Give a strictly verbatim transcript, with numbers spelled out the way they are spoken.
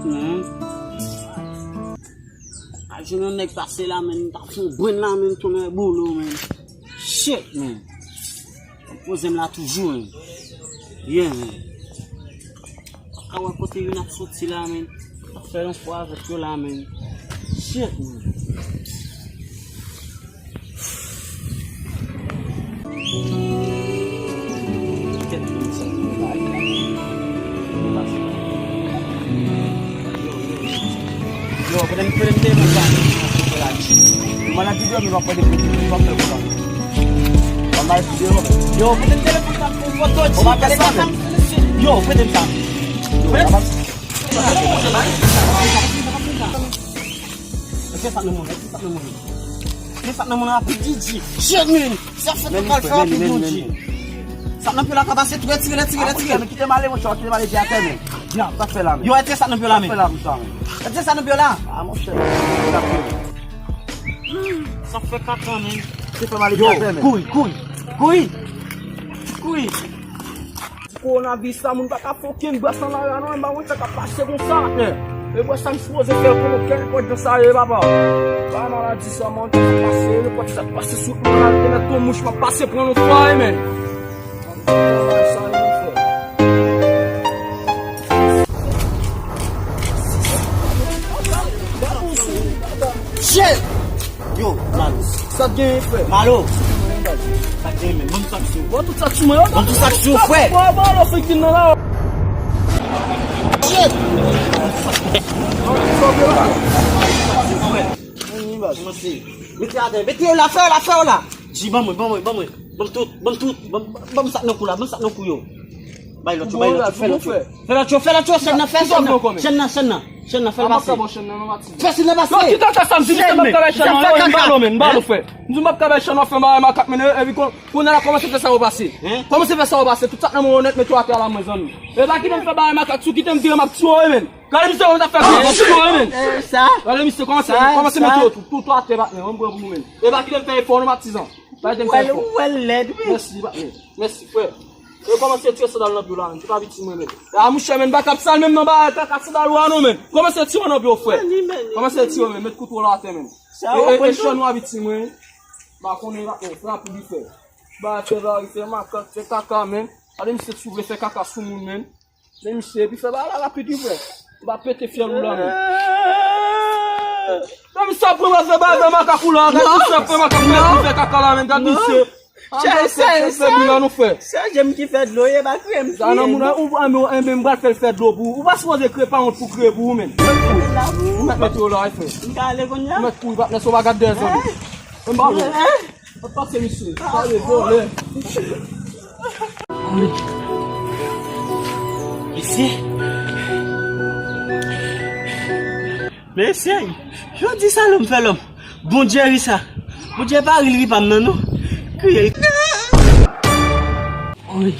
Man. A jwenn yon nèg pase la, man, m t ap fè yon brenn la, man, tonnè boulo, man. Shit, man. Poze m la toujou, man. Yeah, man. Pa ka wè kote youn ap soti la, man. Ap fè yon fwa avèk yo la, man. Shit, man. Yo, kote m, kote m telefòn sa? Yo, maladi dòmi, w ap pran de kote, w ap fè konsa. Ban m al videyo, men. Yo, kote m telefòn sa pou foto, ti. Yo, kote m sa? Yo, kote m sa? Yo, kote m sa? Mete sa nan moun, mete sa nan moun. Mete sa nan moun rapid, Didi. Shit, man. Sa fè nou pral fè rapid, Didi. Sa nan pye la ka pase tou, retire, retire, retire. Kite m ale, monchè, kite m ale, di atè, men. Sa fè la, men. Yo, retire sa nan pye la, men. Sa fè la, monchè. Retire sa nan pye la. Ah, monchè. Sa fè kaka, men. Kite m ale, di atè, men. Kouri, kouri. Kouri. Kouri. Ti kowonaviris la, moun pa ka fokin bwè san lari a non, m pa konn sa k ap pase konsa. E bwè sa m sipoze fè pou nou, kèlkèt jan sa ye, papa. Pa maladi sa, man, sa k ap pase, nenpòt sa k pase sou moun la, te mèt yon mouch, m ap pase pran yon fwa, men. Shit! Yo, Malo. Sa k genyen, frè? Malo. Sa k genyen, men? Ban m sa k sou. Bon, tout sa k sou mwen, yo. Ban m tout sa k sou, frè. Bon, bon, lo fik vin nan la. Shit! Frè. Kòmanse. Mete atè, mete yo la, fè yo la, fè yo la. Di, ban mwen, ban mwen, ban mwen. Ban m tout, ban m tout. Ban, ban m sa k nan kou la, ban m sa k nan kou yo. Bay lòt yo, bay lòt yo, fè lòt yo. Fè lòt yo, fè lòt yo, chèn nan, fè chèn nan. Chèn nan, chèn nan. Chèn nan, fè l pase. Fè chèn nan pase. Yo, kite fè sa, m di misye m p ap ka bay chèn nan, yo, m ba nou, men, m ba nou, frè. M di m p ap ka bay chèn nan, fè bagay makak, men, epi kon, kounye a la kòmanse fè sa yo pase. Kòmanse fè sa yo pase, tout sa k nan men yo nèt, mete yo atè la, mwen, zanmi. E pa kite m fè bagay makak, si w kite m vire, m ap tiye w, men. Gade misye, kòman w t ap fè, m ap tiye w, men. Gade misye, kòmanse, kòmanse mete yo tout, tout, tout atè, patnè, mwen, m pran pou ou, men. E pa kite m fè efò, non, patizan. Pa kite m fè efò. Ou wè l lèd, wi. Mèsi, patnè. Mèsi, frè. Yo kòmanse tire sandal nan pye w la, men. Se pa piti mwen, men. A, mouche, men, baka ap sal menm nan bagay kaka sandal ou a non, men. Kòmanse tire nan pye w, frè. Kòmanse tire, men. Met kouto w la atè, men. E, e, e, chan w a piti mwen. Pa konnen, men, frè, pou li fè. Bagay fè vari, fè makak, fè kaka, men. Gade misye, si w vle fè kaka sou moun, men. Men misye, epi fè bagay la rapid, wi, frè. M pa pete fyèl ou la, men. Men misye ap pran fè bagay, fè makak ou la. Gade misye ap fè makak, men, fè kaka la, men. Gade misye. Chè, se, se, se bri la nou fè. Se je m ki fè dlo, e pa kriye m kriye. Sa nan moun, ou, ou, ou, ou, m pral fè l fè dlo pou ou. Ou pa sipoze kriye, pa wont pou kriye pou ou, men. Ou mèt mete yo la, wi, frè. M ka ale kounye a? Ou mèt kouri, patnè, se w pa gad dèyè zanmi. Men m pa bon. Mwen pase misye. Pale, vòlè. Mesye. Mesye. Jodi sa lòm fè lòm. Bon Jerry sa. Bon Jerry pa ri, ri pa m nan non. Kriye. Wi.